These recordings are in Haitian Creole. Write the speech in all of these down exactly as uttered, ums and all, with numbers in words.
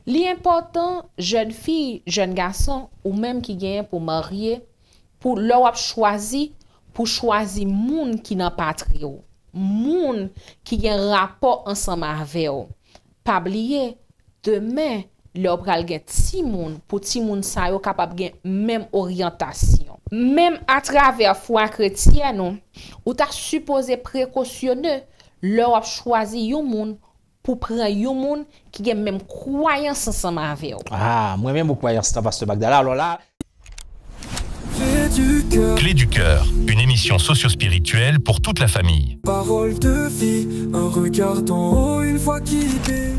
Li enpòtan, jèn fi, jèn gason, ou menm ki genyen pou marye, pou lè w ap chwazi, pou chwazi moun ki nan patri w, moun ki gen rapò ansanm avè w. Pa bliye, demen, lè w pral gen timoun, pou timoun sa yo kapab gen menm oryantasyon. Menm atravè fwa kretyèn ou, ou ta sipoze prekosyone lè w ap chwazi yon moun pou pran yon moun ki gen menm kwayans ansanm avè w. Ah, mwen menm ou kwayans lan, Pastè Magdala. Alò la, Clé du cœur, une émission socio-spirituelle pour toute la famille. Parole de vie, un regard d'en haut, une voix qui bénit.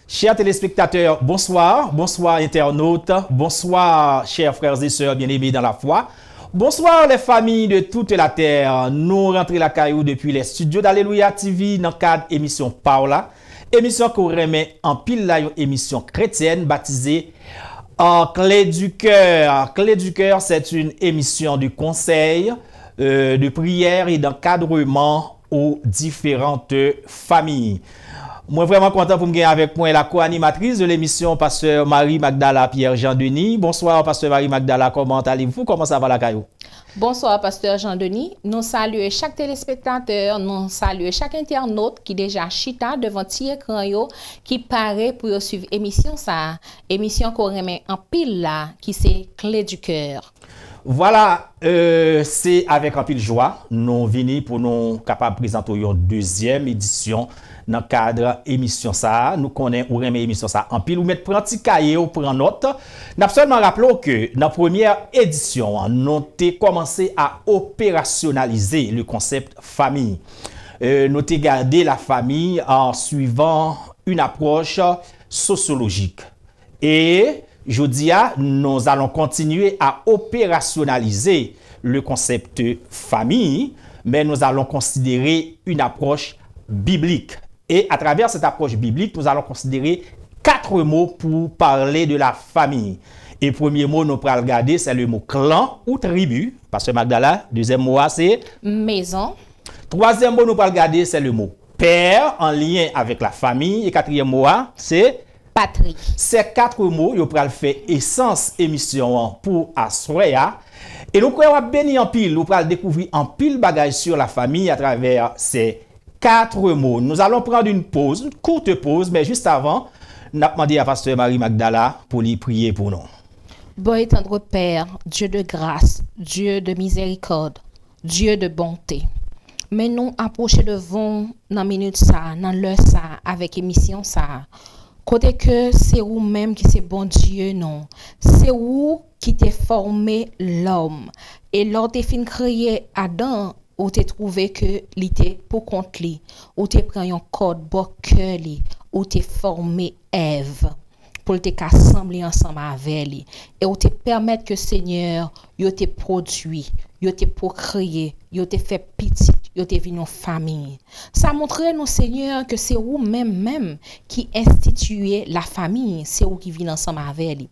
Chers téléspectateurs, bonsoir. Bonsoir internautes. Bonsoir, chers frères et sœurs bien-aimés dans la foi. Bonsoir les familles de toute la terre. Nou rantre lakay ou depi les studios d'Alléluia T V nan kad emisyon pa w la. Emisyon ke w renmen anpil la, yon emisyon kretyèn batize an Clé du Cœur. Clé du Cœur, c'est une émission de conseil, euh, de prière et d'encadrement aux différentes familles. Mwen vrèman kontan pou m gen avèk mwen la co-animatrice de l'émission, Pasteur Marie Magdala Pierre Jean Denis. Bonsoir, Pasteur Marie Magdala, comment allez-vous? Comment ça va la caillou? Bonswa, Pastè Jean Denis. Nou salye chak telespektatè, nou salye chak entènot ki deja chita devan ti ekran yo, ki pare pou yo swiv emisyon sa a. Emisyon ke w renmen anpil la, ki se Clé du Cœur. Vwala, euh, se avèk anpil jwa nou vini pou nou kapab prezante w yon dezyèm edisyon nan kad emisyon sa a. Nou konnen ou renmen emisyon sa a anpil. Ou mèt pran ti kaye w, pran nòt. N ap sèlman raple w ke nan premyè edisyon an, nou te kòmanse a operasyonalize le concept famille. Euh, nou te gade la famille en suivant une approche sociologique. Et jodi a, nous allons continuer à opérationnaliser le concept famille, mais nous allons considérer une approche biblique. Et à travers cette approche biblique, nous allons considérer quatre mots pour parler de la famille. E premye mo nou pral gade, se le mo clan ou tribu. Pastè Magdala, dezyèm mo a se Mezon. Twazyèm mo nou pral gade, se le mo pè, an lyen avèk la fami. E katriyèm mo a, se Patri. Se kat mo yo pral fè esans emisyon an pou aswè a. E nou kwè w ap beni anpil, ou pral dekouvri anpil bagay sur la famille à travers ces quatre mots. Nous allons prendre une pause, une courte pause, mais juste avant, n ap mande a Pastè Marie Magdala pou li priye pou nou. Bon et tendre Père, Dieu de grâce, Dieu de miséricorde, Dieu de bonté. Men nou apwoche devan w nan minit sa a, nan lè sa a, avèk emisyon sa a. Kote ke se ou menm ki se Bondye nou. Se ou ki te fòme lòm. E lè w te fin kreye Adan, ou te twouve ke li te pou kont li. Ou te pran yon kòd bò kè li. Ou te fòme Èv pou l te ka sanble ansanm avè li. E ou te pèmèt ke Senyè, yo te pwodui, yo te pwokreye, yo te fè pitit, yo te vin yon famiy. Sa montre nou, Senyè, ke se ou menm menm ki enstitiye lafamiy, se ou ki vin ansanm avè li.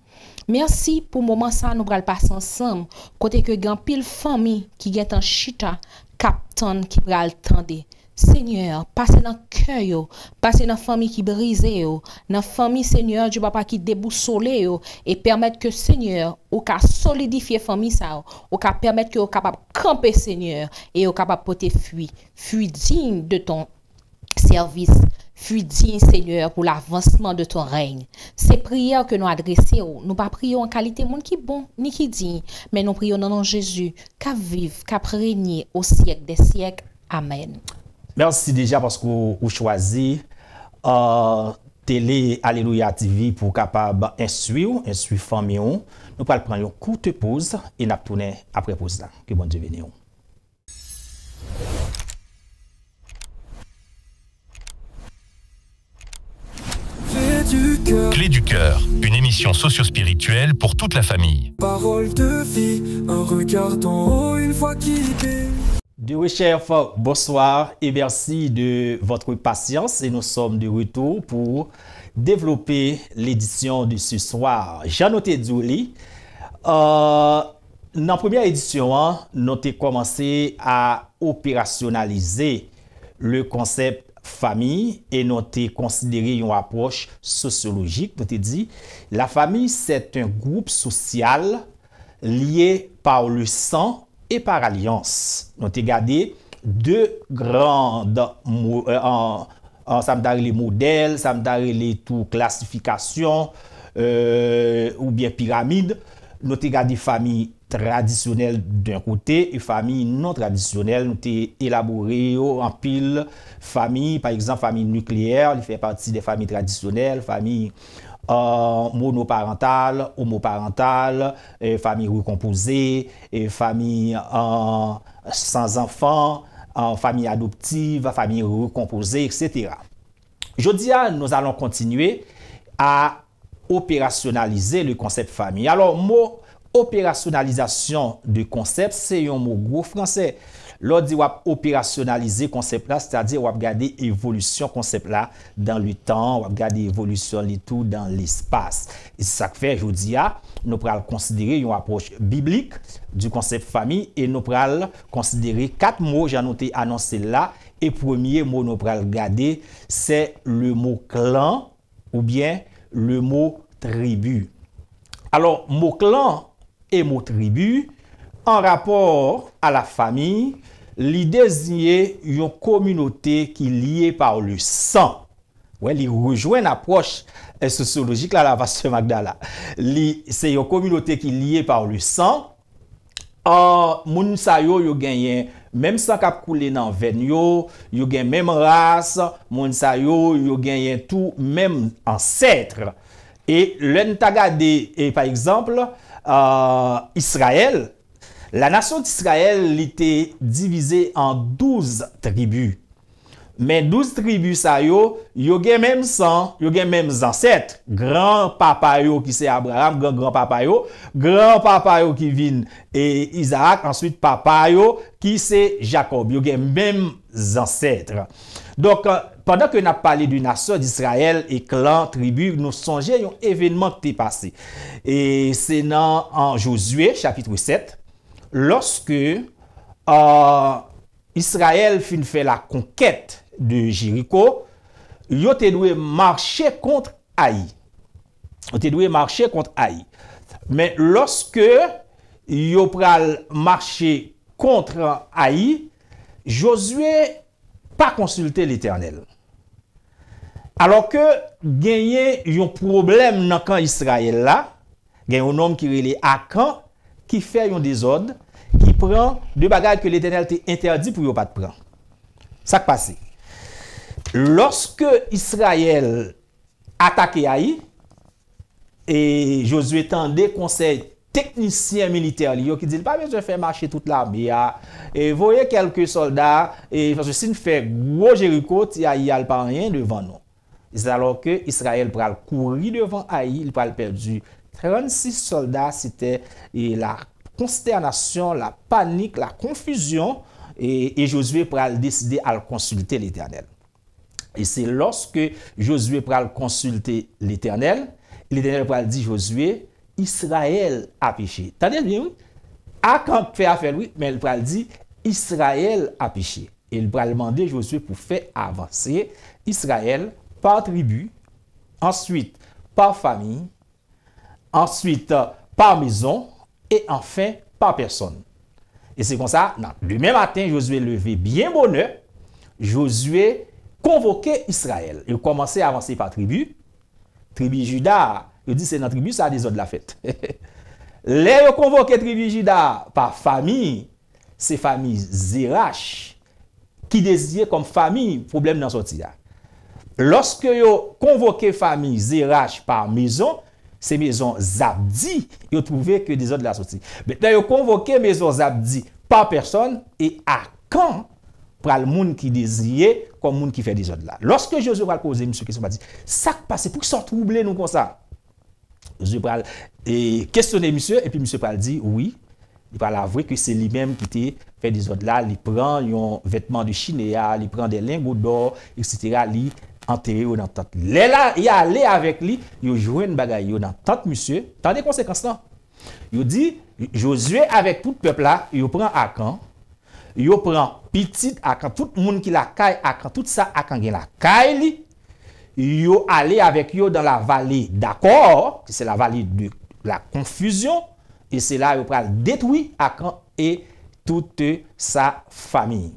Mèsi pou moman sa a nou pral pase ansanm, kote ke gen anpil fanmi ki gentan chita, k ap tann, ki pral tande. Senyè, pase nan kè yo, pase nan fanmi ki brize yo, nan fanmi, Senyè Dye Papa, ki debousole yo, e pèmèt ke, Senyè, ou ka solidifye fanmi sa yo, ou ka pèmèt ke yo kapab kanpe, Senyè, e yo kapab pote fwi, fwi diy de ton sèvis, fwi diy, Senyè, pou lavansman de ton rèy. Se priyè ke nou adrese w. Nou pa priye w an kalite moun ki bon, ni ki diy, men nou priye w nan non Jezi, k ap viv, k ap renye o syèk dè syèk. Amèn. Mèsi deja paske w, ou chwazi, euh, Tele Alelouya T V pou w kapab enstwi w, enstwi fanmi w. Nou pral pran yon kout poz e n ap tounen apre poz la. Ke Bondye beni w. Clé du cœur, une émission socio-spirituelle pour toute la famille. Parole de vie, un regard d'en haut, une voix qui bénit. De Recherche, bonsoir et merci de votre patience et nous sommes de retour pour développer l'édition de ce soir. Jan nou te di w li, euh, nan premyè edisyon an, nou te kòmanse a operasyonalize le concept famille et nou te konsidere yon apwòch sosyolojik. Nou te di, la famille, c'est un groupe social lié par le sang et par alliance. Nou te gade de grand, mo- euh, an- an- sa m ta rele modèl, sa m ta rele tou klasifikasyon, euh, oubyen piramid. Nou te gade fami tradisyonèl d'un côté e fami non tradisyonèl. Nou te elabore yo anpil. Fami, pa egzanp, fami nikleyè, li fè pati de fami tradisyonèl, fami euh, monoparantal, omoparantal, euh, fami rekonpoze, euh, fami euh, san zanfan, euh, fami adoptiv, fami rekonpoze, et cetera. Jodi a, nous allons continuer à opérationnaliser le concept famille. Alò, mo operasyonalizasyon de konsèp, se yon mo gwo fransè. Lè w di w ap operasyonalize konsèp la, sètadi w ap gade evolisyon konsèp la dans le temps, w ap gade evolisyon li tou dans l'espace. E se sa k fè, jodi a, nou pral konsidere yon apwòch biblik du concept famille e nou pral konsidere kat mo, jan nou te anonse l la. E premye mo nou pral gade, se le mot clan, oubyen le mot tribu. Alò, mo clan e mo tribu, an rapò a la fami, li deziye yon kominote ki lye pa le san. Wè, li rejwenn apwòch eh, sosyolojik la, la, Pastè Magdala. Li, se yon kominote ki lye pa le san. Ah, moun sa yo, yo genyen menm san k ap koule nan venn yo, yo gen menm ras, moun sa yo, yo genyen tou menm ansèt. E lè n ta gade, e, pa egzanp, ah, Izrayèl, la nation d'Israël, li te divize an douz tribi. Men douz tribi sa yo, yo gen menm san, yo gen menm zansèt. Gran papa yo ki se Abraram, gran gran papa yo, gran papa yo ki vin e Izaak, answit papa yo ki se Jakòb. Yo gen menm zansèt. Donk, pandan ke n ap pale de nasyon d'Izrayèl e klan, tribi, nou sonje yon evenman ki te pase. E se nan, an Jozye, chapit sèt, lòske, euh, Izrayèl fin fè lakonkèt de Jeriko, yo te dwe mache kont Ayi. Yo te dwe mache kont Ayi. Men lòske yo pral mache kont Ayi, Jozye pa konsilte Letènèl. Alò ke genyen yon pwoblèm nan kan Izrayèl la, gen yon nonm ki rele Akan, ki fè yon dezòd, ki pran de bagay ke Letènèl te entèdi pou yo pa t pran. Sa k pase? Lòske Izrayèl atake Ayi, e Jozye tande konsèy teknisyen militè li yo ki di l pa bezwen fè mache tout lame a, e voye kèlke sòlda, e paske si n fè gwo Jeriko, ti Ayi a l pa anyen devan nou. E se alò ke Izrayèl pral kouri devan Ayi, li pral pèdi trannsis sòlda, se te, e, la konstènasyon, la panik, la konfizyon, e, e Jozye pral deside al konsilte Letènèl. E se lòske Jozye pral konsilte Letènèl, Letènèl pral di Jozye, Izrayèl a peche. Tande byen, wi. Akan fè afè l, wi, men l pral di, Izrayèl a peche. E l pral mande Jozye pou fè avanse Izrayèl pa tribi, answit pa fami, answit pa mezon, e anfen pa pèsonn. E se konsa, nan demen maten, Jozye leve byen bonè, Jozye konvoke Izrayèl. Yo kòmanse avanse pa tribi. Tribi Jida, yo di se nan tribi sa dezòd la fèt. Lè yo konvoke tribi Jida pa fami, se fami Zerach ki deziye kòm fami pwoblèm nan sòti a. Lòske yo konvoke fami Zerach pa mezon, se mezon Zabdi yo twouve ke dezòd la soti. Mentnan yo konvoke mezon Zabdi pa pèsonn e Akan pral moun ki deziye kòm moun ki fè dezòd la. Lòske Jozye pral poze misye kesyon, pral di, sa k pase? Poukisa w twouble nou konsa? Jozye pral e, kesyone misye, epi misye pral di, wi, li pral avwe ke se li menm ki te fè dezòd la, li pran yon vètman de chinea, li pran de lengo dò, etsetera, li antere yo nan tant. Lè la, y ale avèk li, yo jwenn bagay yo nan tant misye. Tande konsekans lan. Yo di, Jozye avèk tout pèp la, yo pran Akan, yo pran pitit Akan, tout moun ki lakay Akan, tout sa Akan gen lakay li, yo ale avèk yo dans la vallée d'Akor, ki se la vallée de la confusion, e se la yo pral detwi Akan e tout sa fanmi.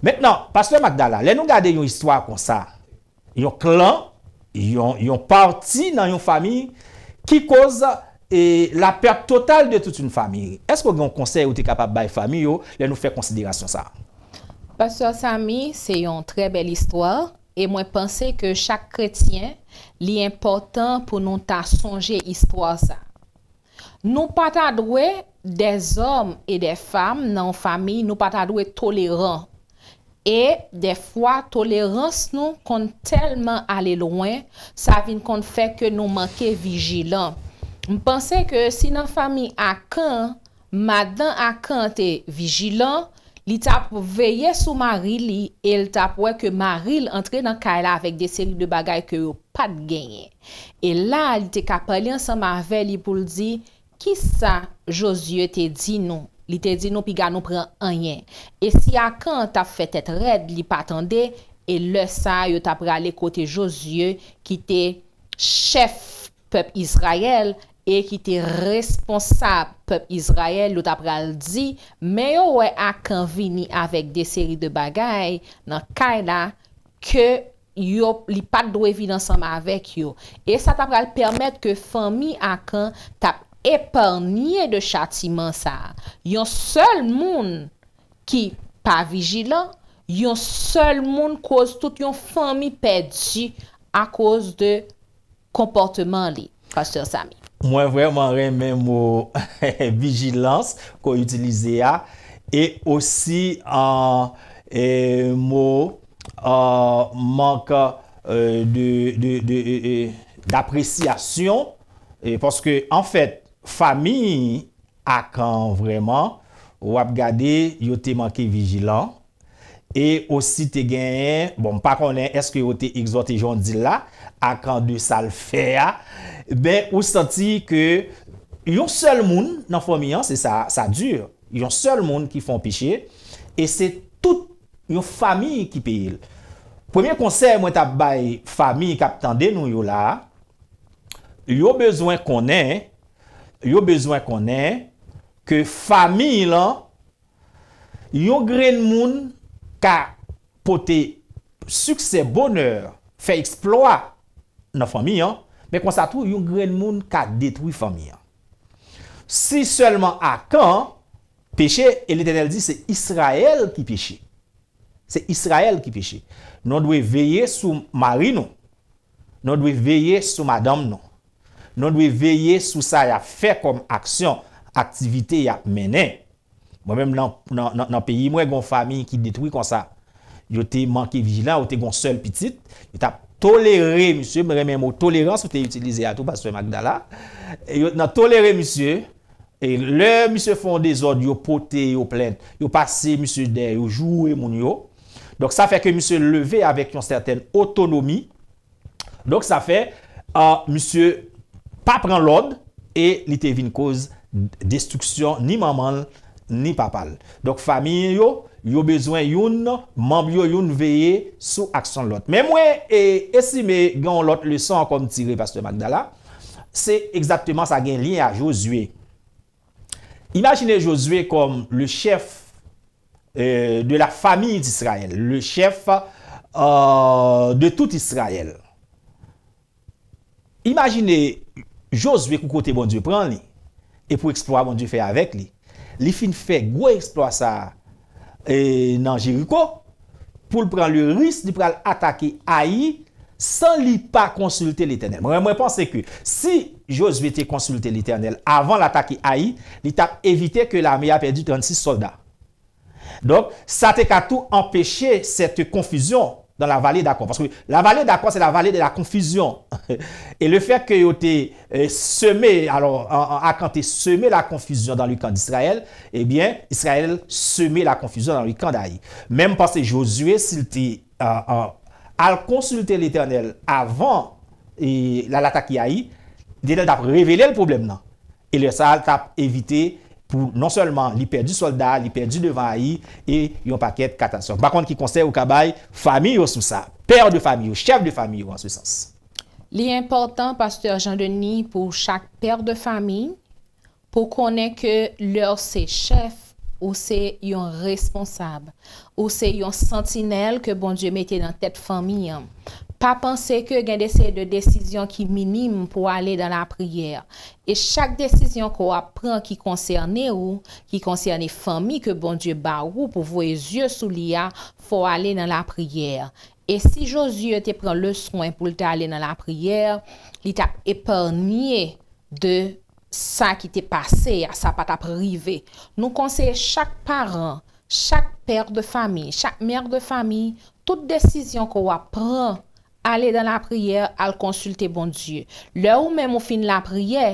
Mentnan, pastè Magdala, lè nou gade yon istwa konsa, yon klan, yon, yon pati nan yon fanmi ki koz e la perte totale de toute une famille. Èske w gen yon konsèy ou te kapab bay fanmi yo lè nou fè konsiderasyon sa a? Pastè Samy, se yon trè bèl istwa, e mwen panse ke chak kretyen, li enpòtan pou nou ta sonje istwa sa. Nou pa ta dwe, dè zòm e dè fanm nan yon fanmi, nou pa ta dwe toleran. E dèfwa, tolerans nou konn tèlman ale lwen, sa vin konn fè ke nou manke vijilan. M panse ke si nan fanmi Akan, madan Akan te vijilan, li t ap veye sou mari li e l t ap wè ke mari l antre nan kay la avèk de seri de bagay ke yo pa t genyen. E la, li te ka pale ansanm avè li pou l di, kisa Jozye te di nou? Li te di nou piga nou pran anyen. E si Akan t ap fè tèt rèd, li pa tande, e lè sa a, yo t ap prale kote Jozye ki te chèf pèp Izrayèl e ki te responsab pèp Izrayèl, yo t ap pral di, men yo wè Akan vini avèk de seri de bagay nan kay la ke yo, li pa t dwe vin ansanm avèk yo. E sa t ap pral pèmèt ke fanmi Akan t ap epanye de chatiman sa a. Yon sèl moun ki pa vijilan, yon sèl moun koz tout yon fanmi pèdi akoz de konpòteman li, Pastè Samy. Mwen vrèman renmen mo vijilans ke w itilize a, e osi an e mo an mank e, de, de, de, e, e, d'appréciation, e, paske anfèt, fanmi Akan vrèman, w ap gade, yo te manke vijilan, e osi te genyen, bon, m pa konnen èske yo te egzòte jan w di l la, Akan de sa l fè a, ben, ou santi ke yon sèl moun nan fanmi an, se sa, sa di, yon sèl moun ki fè yon peche, e se tout yon fanmi ki peye l. Premye konsèy mwen t ap bay fanmi k ap tande nou yo la a, yo bezwen konnen, yo bezwen konnen ke fanmi lan, yon grenn moun ka pote siksè, bonè, fè eksplwa nan fanmi an, men konsa tou, yon grenn moun ka detwi fanmi an. Si sèlman Akan peche, e Letènèl di se Izrayèl ki peche. Se Izrayèl ki peche. Nou dwe veye sou mari nou. Nou dwe veye sou madanm nou. Nou dwe veye sou sa y ap fè kòm aksyon, aktivite y ap mennen. Mwen menm nan, nan, nan, nan peyi mwen, gen yon fanmi ki detwi konsa. Yo te manke vijilan, yo te gen yon sèl pitit. Yo t ap tolere misye, mwen renmen mo tolerans ou te itilize a tou, Pastè Magdala. E yo nan tolere misye, e lè misye fè yon dezòd, yo pote yo plent, yo pase misye dèyè, yo joure moun yo. Donk, sa fè ke misye leve avèk yon sètèn otonomi. Donk, sa fè, a, misye pa pran lòd e li te vin koz destriksyon ni manman l, ni papa l. Donk, fanmi yo, yo bezwen youn, manm yo, youn veye sou aksyon lòt. Men mwen, e, estime gen yon lòt leson ankò m tire, Pastè Magdala. Se egzakteman sa gen lyen a Jozye. Imajine Jozye kòm le chèf, e, de la famille d'Israël, le chèf, e, de tout Izrayèl. Imajine Jozye kou kote Bondye pran li, e pou eksplwa Bondye fè avèk li. Li fin fè gwo eksplwa sa a, e, nan Jeriko, pou l pran le risk, li pral atake Ayi, san li pa konsilte Letènèl. Mwen, mwen panse ke si Jozye te konsilte Letènèl avan l atake Ayi, li t ap evite ke lame a pèdi trannsis sòlda. Donk, sa te ka tou anpeche cette confusion dans la vallée d'Akor. Paske la vallée d'Akor, c'est la vallée de la confusion. E le fèt ke yo te, e, seme, alò, an, an, Akan te seme la confusion dans le camp d'Israël, ebyen, Izrayèl seme la confusion dans le camp d'Ayi. Men m panse Jozye, si l te, e, e, al konsilte Letènèl avan, e, l al atake Ayi, Letènèl t ap revele l pwoblèm nan. E lè sa a, l t ap evite pou non sèlman li pèdi sòlda, li pèdi devan Ayi e yon pakèt katastwòf. M pa konn ki konsèy ou ka bay fanmi yo sou sa, pè de fanmi yo, chèf de fanmi yo an se sans. Li enpòtan, Pastè Jean Denis, pou chak pè de fanmi, pou konnen ke lè w se chèf, ou se yon responsab, ou se yon santinèl ke Bondye mete nan tèt fanmi an. Pa panse ke gen de seri de desizyon ki minim pou ale nan lapriyè. E chak desizyon ke w ap pran ki konsène ou, ki konsène fanmi ke Bondye ba ou pou voye zye sou li a, fò w ale nan lapriyè. E si Jozye te pran leswen pou l te ale nan lapriyè, li t ap epanye de sa ki te pase a, sa pa t ap rive. Nou konseye chak paran, chak pè de fanmi, chak mè de fanmi, tout desizyon ke w ap pran, ale nan lapriyè, al konsilte Bondye. Lè ou menm ou fin lapriyè,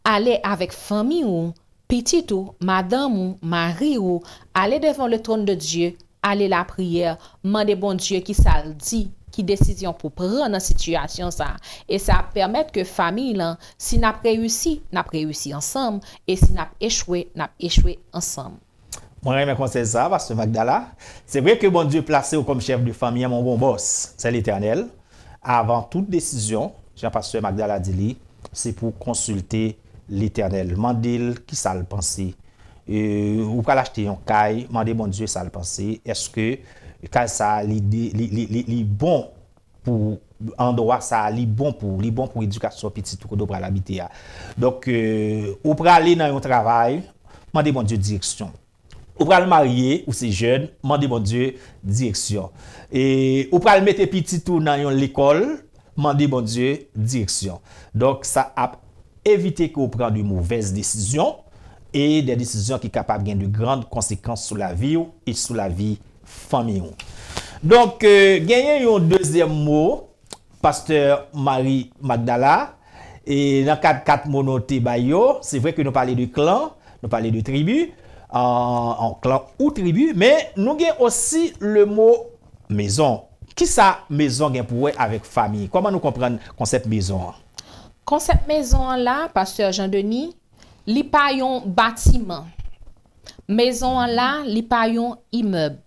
ale avèk fanmi ou, pitit ou, madanm ou, mari ou, ale devan le trône de Dieu, ale lapriyè, mande Bondye kisa l di, ki desizyon pou pran nan sitiyasyon sa a. E sa ap pèmèt ke fanmi lan, si n ap reyisi, n ap reyisi ansanm, e si n ap echwe, n ap echwe ansanm. Mwen renmen konsèy sa, Pastè Magdala. Se vre ke Bondye plase w kòm chèf de fanmi an, men w gon bòs, se Letènèl. Avan tout desizyon, jan Pastè Magdala di li, se pou w konsilte Letènèl. Mande l kisa l panse. E, ou pral achte yon kay, mande Bondye sa l panse. Èske kay sa a, li, de- li, li, li, li bon pou andwa sa a, li bon pou ou, li bon pou edikasyon pitit ou kote w pral abite a. Donk, e, ou prale nan yon travay, mande Bondye direksyon. Ou pral marye, ou se jèn, mande Bondye direksyon. E ou pral mete pitit ou nan yon lekòl, mande Bondye direksyon. Donk, sa ap evite ke w pran de movèz desizyon e de desizyon ki kapab gen de grann konsekans sou lavi w e sou lavi fanmi w. Donk, e, genyen yon dezyèm mo, Pastè Marie Magdala, e nan kad kat mo nou te bay yo, se vre ke nou pale de klan, nou pale de tribi, an, an klan ou tribi, men nou gen osi le mo mezon. Kisa mezon gen pou wè avèk fanmi? Kòman nou konprann konsèp mezon an? Konsèp mezon an la, Pastè Jean Denis, li pa yon batiman. Mezon an la, li pa yon imèb.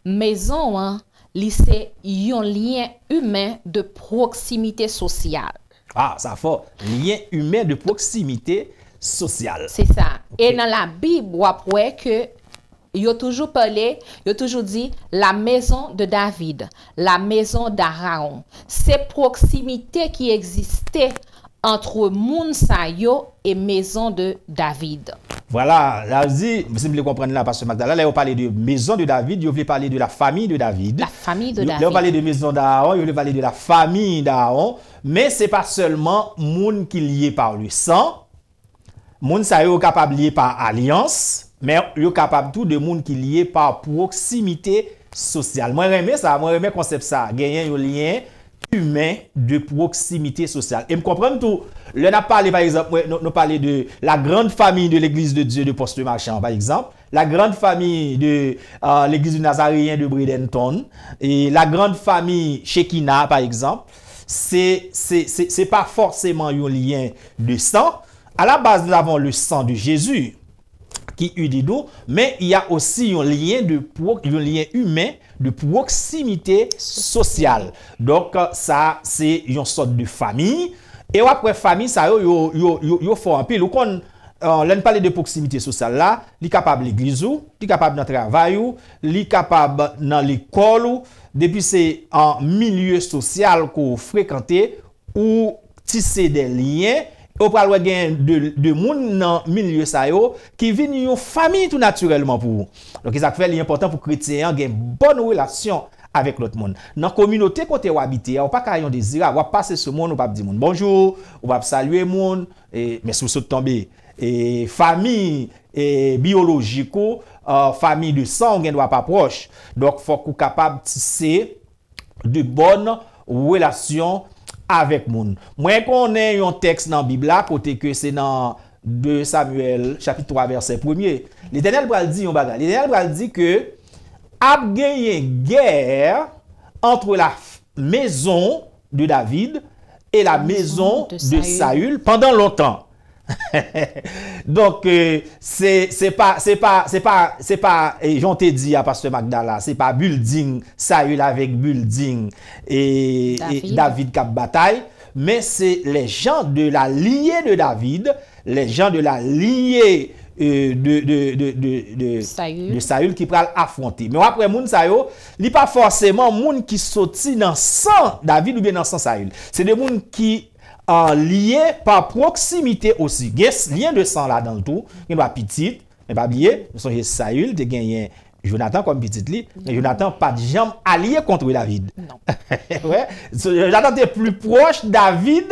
Mezon an, li se yon lyen imen de pwoksimite sosyal. Ah, sa fò. Lyen imen de pwoksimite sosyal. Se sa. E nan Labib, w ap wè ke yo toujou pale, yo toujou di la maison de David, la maison d'Aaron. Se pwoksimite ki egziste ant moun sa yo e maison de David. Vwala, la di, si m byen konprann la, Pastè Magdala, lè yo pale de maison de David, yo vle pale de la famille de David. La famille de Lè yo pale David. De maison d'Aaron, yo vle pale de la famille d'Aaron. Men se pa sèlman moun ki lye pa le san. Moun sa yo kapab lye pa alyans, men yo kapab tou de moun ki lye pa pwoksimite sosyal. Mwen renmen sa, mwen renmen konsèp sa. Genyen yon lyen imen de pwoksimite sosyal. E m konprann tou, lè n ap pale, pa egzanp, mwen, nou, nou pale de la grande famille de l'Église de Dieu de Poste Marchand, pa egzanp, la grande famille de euh, l'Église du Nazaréen de Bradenton, e la grande famille Shekinah, pa egzanp, se, se, se, se pa fòseman yon lyen de san. À la base, nous avons le sang de Jésus qui unit nous, mais il y a aussi un lien de pro- un lien humain de proximité sociale. Donk, sa se yon sòt de fanmi. E w ap wè fanmi sa yo, yo, yo, yo, yo fò anpil. Ou konn, euh, lè n pale de pwoksimite sosyal la, li kapab legliz ou, li kapab nan travay ou, li kapab nan lekòl ou. Depi se an milye sosyal ke w frekante, ou tise de lyen, ou pral wè gen de, de moun nan milye sa yo ki vin yon fanmi tou natirèlman pou ou. Donk, e sa k fè li enpòtan pou kretyen an gen bòn relasyon avèk lòt moun. Nan kominote kote w abite a, ou pa ka yon dezirab. W ap pase sou moun, ou p ap di moun bonjou, ou p ap salye moun, e, men si w sot tonbe, e, fanmi, e, biyolojik ou, e, fanmi de san ou gen dwa pa pwòch. Donk, fòk ou kapab tise de bòn relasyon avèk moun. Mwen konnen yon tèks nan Bib la kote ke se nan de Samyèl chapit twa vèsè premye. Letènèl pral di yon bagay. Letènèl pral di ke ap genyen gè entre la f- maison de David et la maison de Saül pendant longtemps. Donk, euh, se, se pa, se pa, se pa, se pa, eh, jan w te di a, Pastè Magdala, se pa building Sayil avèk building, eh, eh, David. David k ap batay, men se les gens de la lignée de David, les gens de la lignée, euh, de, de, de, de, de, Sayil. De Sayil ki pral afwonte. Men w ap wè moun sa yo, li pa fòseman moun ki soti nan san David oubyen nan san Sayil. Se de moun ki, euh, lye pa pwoksimite osi. Gen s-, lyen de san ladan l tou, gen dwa pitit, men pa bliye, nou sonje Sayil te genyen Jonatan kòm pitit li, men Jonatan pa t janm alye kont David. Non. Wè, so, Jonatan te pli pwòch David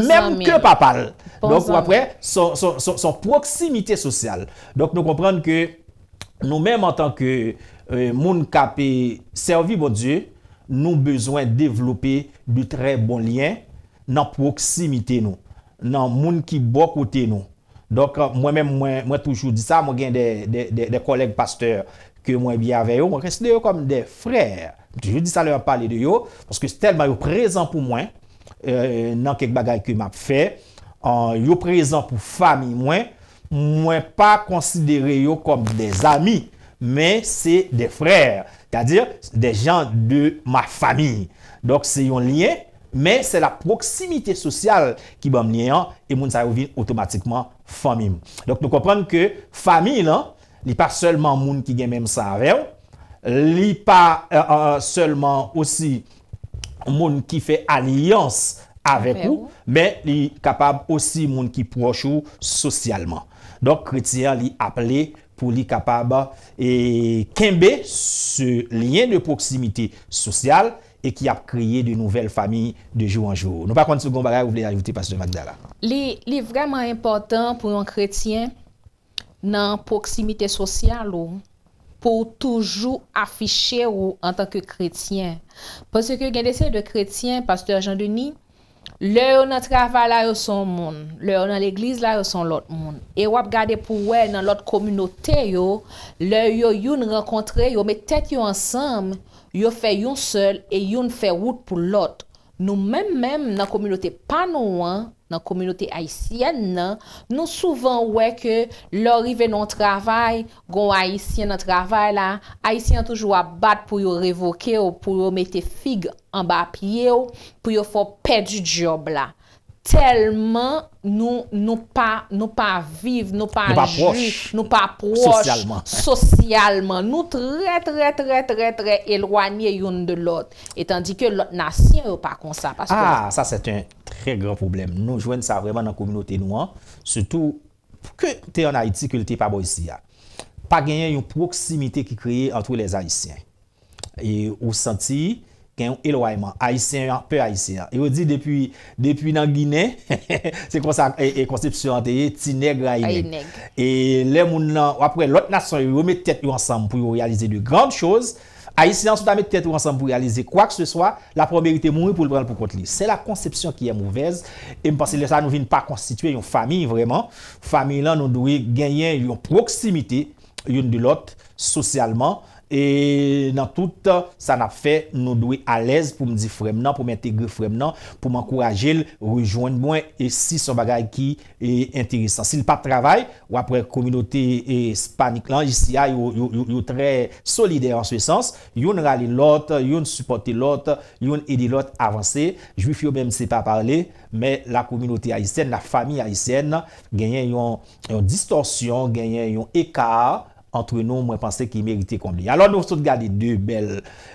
menm ke papa l. Donk, w ap wè, son, son, son, son pwoksimite sosyal. Donk, nou konprann ke nou menm antanke, euh, moun k ap, eh, sèvi Bondye, nou bezwen devlope de trè bon lyen nan pwoksimite nou, nan moun ki bò kote nou. Donk, mwen menm, mwen, mwen toujou di sa, mwen gen de, de, de, de kòlèg pastè ke mwen byen avè yo, mwen konsidere yo kòm de frè. Mwen toujou di sa lè m ap pale de yo, paske tèlman yo prezan pou mwen, euh, nan kèk bagay ke m ap fè, euh, yo prezan pou fanmi mwen, mwen pa konsidere yo kòm de zanmi, men se de frè, c'est-à-dire des gens de ma famille. Donk, se yon lyen, men se la pwoksimite sosyal ki ban m lyen an, e moun sa yo vin otomatikman fanmi m. Donk, nou konprann ke fanmi lan, li pa sèlman moun ki gen menm san avè w, li pa, euh, euh, sèlman osi moun ki fè alyans avèk ou, men li kapab osi moun ki pwòch ou sosyalman. Donk, kretyen an, li aple pou li kapab, eh, kenbe ce lien de proximité sociale et ki ap kreye de nouvelles familles de jour en jour. Nou pa konn si w gen yon bagay ou vle ajoute, Pastè Magdala. Li, li vrèman enpòtan pou yon kretyen nan pwoksimite sosyal ou, pou w toujou afiche w antanke kretyen. Paske gen de seri de kretyen, Pastè Jean Denis, lè yo nan travay la, yo se yon moun. Lè yo nan legliz la, yo se yon lòt moun. E w ap gade pou w wè nan lòt kominote yo, lè yo youn rankontre, yo met tèt yo ansanm, yo fè yon sèl e youn fè wout pou lòt. Nou menm menm nan kominote pa nou an, nan kominote ayisyèn nan, nou souvan wè ke lè w rive nan yon travay, gen yon ayisyen nan travay la, ayisyen an toujou ap bat pou yo revoke w, pou yo mete fig anba pye w, pou yo fè w pèdi djòb la. Tèlman nou, nou pa, nou pa viv, nou pa jwi, nou pa pwòch sosyalman. Nou trè, trè, trè, trè, trè elwanye youn de lòt. E tandike lòt nasyon yo pa konsa, pastè. Ah, ça c'est un très grand problème. Nou jwenn sa vrèman nan kominote nou an, sitou ke te ann Ayiti, ke l te pa bò isi a. Pa genyen yon pwoksimite ki kreye entre les Haïtiens. E ou santi gen yon elwayman. Ayisyen an pè Ayisyen an. E yo di depi, depi nan Ginen, se konsa, e, e konsepsyon an te ye, ti nèg rayi nèg. E lè moun nan, w ap wè lòt nasyon yo, yo met tèt yo ansanm pou yo reyalize de grandes choses. Ayisyen an, si w ta met tèt ou ansanm pou reyalize kwa ke se swa, l ap merite mouri pou l pran l pou kont li. C'est la conception qui est mauvaise. E m panse lè sa a nou vin pa konstitye yon fanmi vrèman. Fanmi lan, nou dwe genyen yon pwoksimite youn de lòt sosyalman. E nan tout sa n ap fè, nou dwe alèz pou m di frè m nan, pou m entegre frè m nan, pou m ankouraje l rejwenn mwen, e si se yon bagay ki, e, enteresan. Si l p ap travay, w ap wè kominote, e, ispanik lan isi a, yo, yo, yo, yo trè solidè an se sans. Youn rale lòt, youn sipòte lòt, youn ede lòt avanse. Jwif yo menm se pa pale, men la kominote ayisyèn, la fami ayisyèn, genyen yon, yon distòsyon, genyen yon eka ant nou, mwen panse ki merite konble. Alò, nou sot gade de bèl,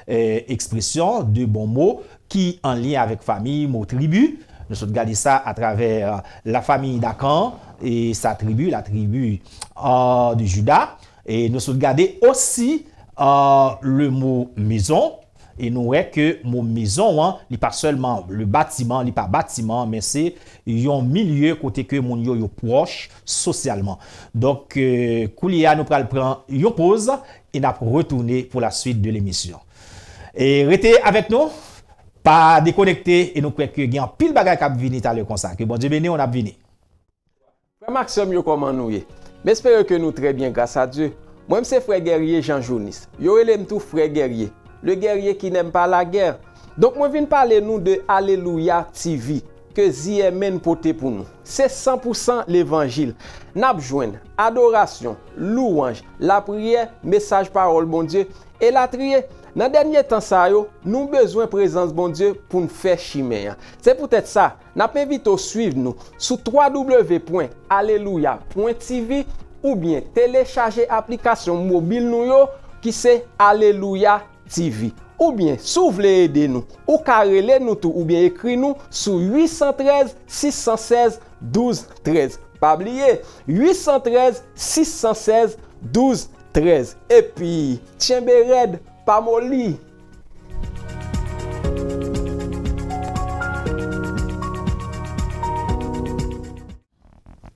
eh, ekspresyon, de bon mo ki an lyen avèk fanmi, mo tribi. Nou sot gade sa atravè, eh, la famille d'Achan et sa tribu, la tribu, euh, de Juda. E nou sot gade osi, euh, le mo maison. E nou wè ke mo maison an, li pa sèlman le bâtiment, li pa batiman, men se yon milye kote ke moun yo, yo pwòch sosyalman. Donk, euh, koulye a, nou pral pran yon poz e n ap retounen pou la suite de l'émission. E rete avèk nou, pa dekonekte, e nou kwè ke gen anpil bagay k ap vini talè konsa. Ke Bondye beni w, n ap vini. Frè m ak sè m yo, kòman nou ye? M espere ke nou trè byen, gras a Dye. Mwen, m se frè Guerrier Jean Jonis. Yo rele m tou frè Guerrier, le guerrier qui n'aime pas la guerre. Donk, mwen vin pale nou de Alelouya T V. ke Z M N pote pou nou. Se san pou san levanjil. N ap jwenn adorasyon, louwanj, lapriyè, mesaj pawòl Bondye, elatriye. Nan dènye tan sa yo, nou bezwen prezans Bondye pou n fè chimen an. Se poutèt sa, n ap envite w swiv nou sou w w w pwen alelouya pwen t v oubyen telechaje aplikasyon mobil nou yo ki se Alelouya T V. Oubyen, si w vle ede nou, ou ka rele nou tou oubyen ekri nou sou uit san trèz, sis san sèz, douz trèz. Pa bliye, uit san trèz, sis san sèz, douz trèz. Epi, tchenbe rèd, pa moli.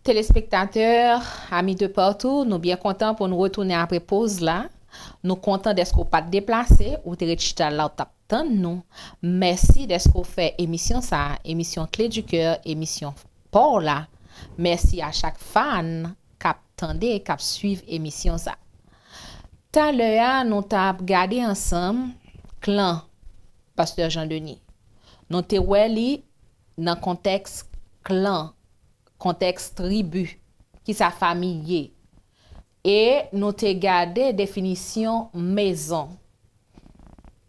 Telespektatè, ami de partou, nou byen kontan pou n retounen apre poz la. Nou kontan dèske w pa t deplase, ou te ret chita la, w t ap tann nou. Mèsi dèske w fè emisyon sa a, emisyon Clé du Cœur, emisyon pa w la. Mèsi a chak fan k ap tande, k ap swiv emisyon sa. Talè a, nou t ap gade ansanm klan Pastè Jean Denis. Nou te wè li nan kontèks klan, kontèks tribi, kisa fanmi ye. E nou te gade definisyon mezon.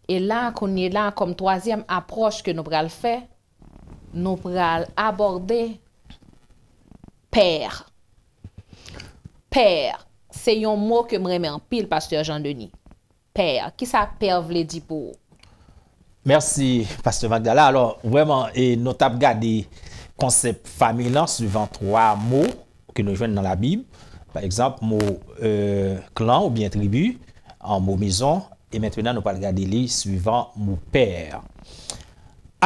E la, kounye la, kòm twazyèm apwòch ke nou pral fè, nou pral abòde pè. Pè, se yon mo ke m renmen anpil, Pastè Jean Denis. Pè, kisa pè vle di pou ou? Mèsi, Pastè Magdala. Alò, vrèman, e, nou t ap gade konsèp fanmi lan swivan twa mo ke nou jwenn nan Labib. Pa egzanp, mo e, klan oubyen tribi, an mo mezon, e mentnan nou pral gade li swivan mo pè.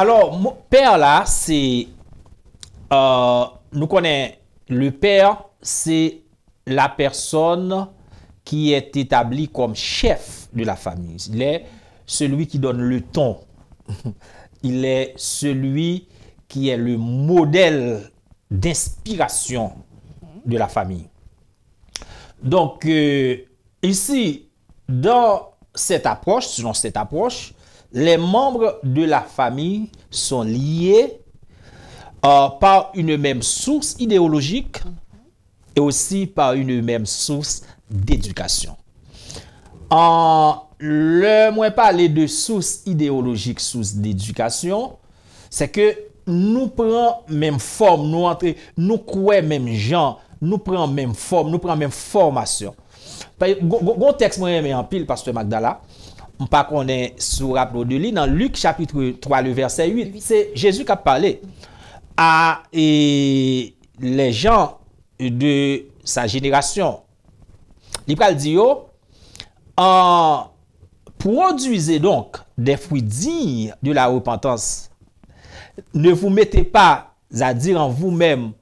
Alò, mo pè la, se, e, nou konnen le père, c'est la personne qui est établie comme chef de la famille. Il est celui qui donne le ton. Il est celui qui est le modèle d'inspiration de la famille. Donc, euh, ici, dans cette approche, selon cette approche, les membres de la famille sont liés euh, par une même source idéologique et aussi par une même source d'éducation. An lè mwen pale de sous ideyolojik, sous dedikasyon, se ke nou pran menm fòm, nou antre, nou kwè menm jan, nou pran menm fòm, nou pran menm fòmasyon. Gon tèks mwen renmen anpil, Pastè Magdala, m pa konnen si w raple w de li, nan Lik chapit twa, le vèsè uit, se Jezi k ap pale a e, les gens de sa génération. Li pral di yo, en, produisez donc des fruits dignes de la repentance. Ne vous mettez pas à dire en vous-même,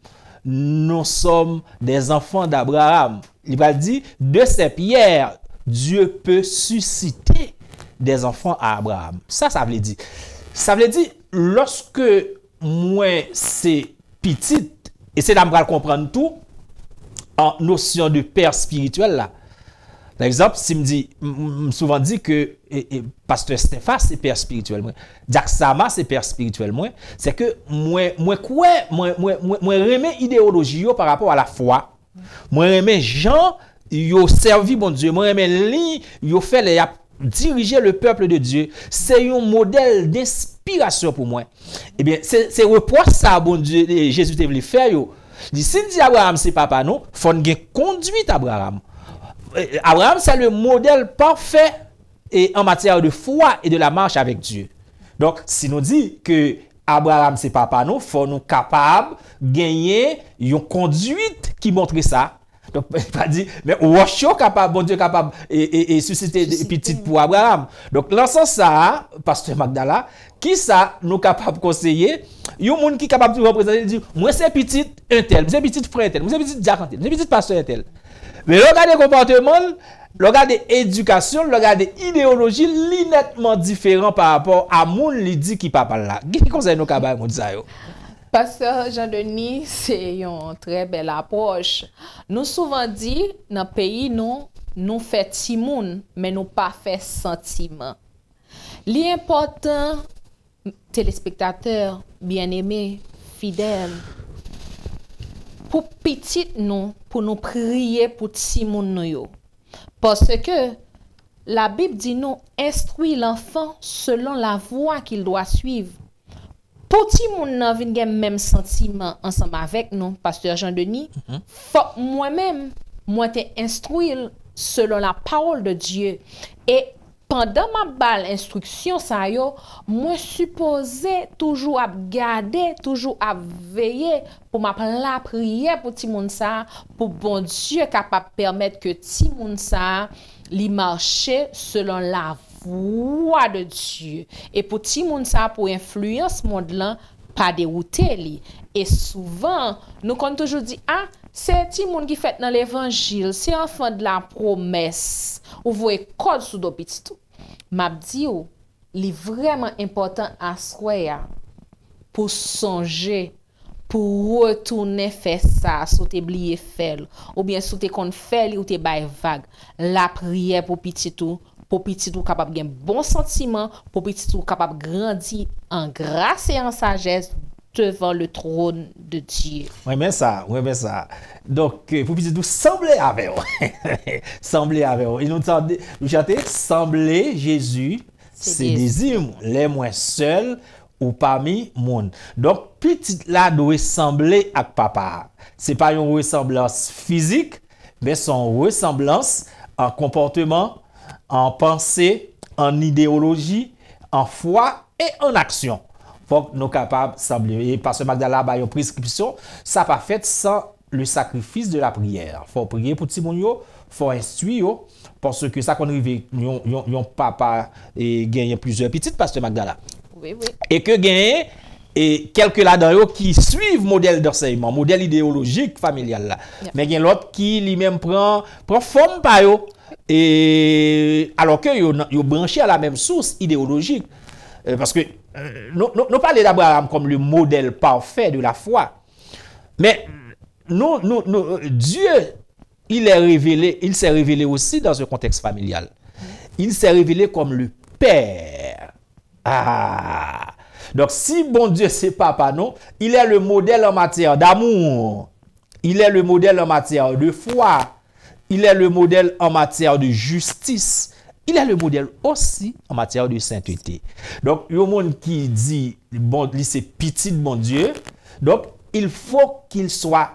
nous sommes des enfants d'Abraham. Li pral di, de ces pierres, Dieu peut susciter des enfants à Abraham. Sa, sa vle di. Sa vle di, lòske mwen se pitit, e se la m pral konprann tou an nosyon de pè espirityèl la. Pa egzanp, si m di, m souvan di ke e, e, pastè Stepha se pè espirityèl mwen, Dyak Sama se pè espirityèl mwen, se ke mwen, mwen kwè, mwen, mwen, mwen, mwen renmen ideyoloji yo pa rapò a lafwa, mwen renmen jan yo sèvi Bondye, mwen renmen liy yo fè lè y ap dirije le peuple de Dieu, se yon modèl denspirasyon pou mwen. Ebyen, se, se repwòch sa a Bondye, e, Jezi te vle fè yo. Li di, si n di Abraham se papa nou, fò n gen kondwit Abraham. E, Abraham, c'est le modèle parfait et en matière de foi et de la marche avec Dieu. Donk, si nou di ke Abraham se papa nou, fò nou kapab genyen yon kondwit ki montre sa. Donk, pa di, men wòch yo kapab, Bondye kapab e, e, e sisite pitit pou Abraham. Donk, nan sans sa a, pastè Magdala, kisa nou kapab konseye yon moun ki kapab toujou prezante, li di, mwen se pitit entèl, mwen se pitit frè entèl, mwen se pitit dyak entèl, mwen se pitit pastè entèl. Men lè w gade konpòteman l, lè w gade edikasyon l, lè w gade ideyoloji l, li nètman diferan pa rapò a moun li di ki papa l la. Ki konsèy nou ka bay moun sa yo? Pastè Jean Denis, se yon trè bèl apwòch. Nou souvan di, nan peyi nou, nou fè timoun, men nou pa fè santiman. Li enpòtan, telespektatè byeneme, fidèl pou pitit nou, pou nou priye pou timoun nou yo. Paske Labib di nou, instruis l'enfant selon la voie qu'il doit suivre. Pou timoun nan vin gen menm santiman ansanm avèk nou, Pastè Jean Denis, fòk mwen menm, mwen te instwi l selon la parole de Dieu. E pandan m ap ba l enstriksyon sa yo, mwen sipoze toujou ap gade, toujou ap veye pou m ap lapriyè pou timoun sa a, pou Bondye kapab pèmèt ke timoun sa a, li mache selon lavwa de Dye. E pou timoun sa a, pou enfliyans mond lan pa dewoute li. E souvan, nou konn toujou di, a, se timoun ki fèt nan levanjil, se enfant de la promesse, ou voye kòd sou do pitit ou. M ap di w, li vrèman enpòtan aswè a pou sonje, pou retounen fè sa, si w te bliye fè l, oubyen si w te konn fè li, ou te bay vag. Lapriyè pou pitit ou, pou pitit ou kapab gen bon santiman, pou pitit ou kapab grandi an gras e an sajès devan le trône de Dieu. Mwen renmen sa, mwen renmen sa. Donk, eh, pou pitit ou sanble avè w. Sanble avè w. E nou tande, nou chante, sanble Jezi, se dezi m. Lè mwen sèl ou pami moun. Donk, pitit la dwe sanble ak papa a. Se pa yon resanblans fizik, men se yon resanblans an konpòteman, an panse, an ideyoloji, an fwa e an aksyon. Fòk nou kapab sanble. E Pastè Magdala bay yon preskripsyon, sa pa fèt san le sacrifice de la prière. Fò w priye pou timoun yo, fò w enstwi yo, paske sa konn rive yon, yon, yon papa, e, genyen plizyè pitit, Pastè Magdala. Wi, wi. E ke genyen, e, kèlke ladan yo ki swiv modèl dansèyman, modèl ideyolojik familyal la. Men gen lòt ki li menm pran, pran fòm pa yo. E, alò ke yo, yo branche a la menm sous ideyolojik. E, paske, e, nou, nou, nou pale d'Abraham comme le modèle parfait de la foi. Men, nou, nou, nou, Dieu, il est révélé, il s'est révélé aussi dans un contexte familial. Il s'est révélé comme le Père. Ah! Donc, si Bondye se papa nou, il est le modèle en matière d'amour. Il est le modèle en matière de foi. Il est le modèle en matière de justice. Il est le modèle aussi en matière de sainteté. Donk, yon moun ki di, bon, li se pitit Bondye, donk, il faut qu'il soit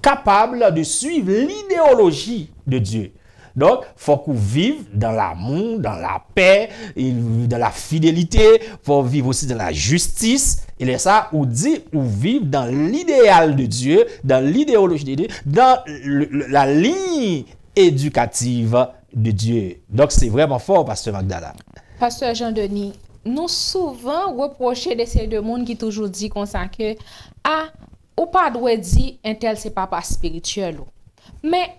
capable de suivre l'idéologie de Dieu. Donk, fòk ou viv dans l'amour, dans la paix, et dans la fidélité, fò w viv aussi dans la justice. E lè sa, ou di ou viv dans l'idéal de Dieu, dans l'idéologie de Dieu, dans le, le, la ligne éducative de Dieu. Donk, se vrèman fò, Pastè Magdala. Pastè Jean Denis, nou souvan repwoche de seri de moun ki toujou di konsa ke, a, ou pa dwe di entèl se papa espirityèl ou. Men,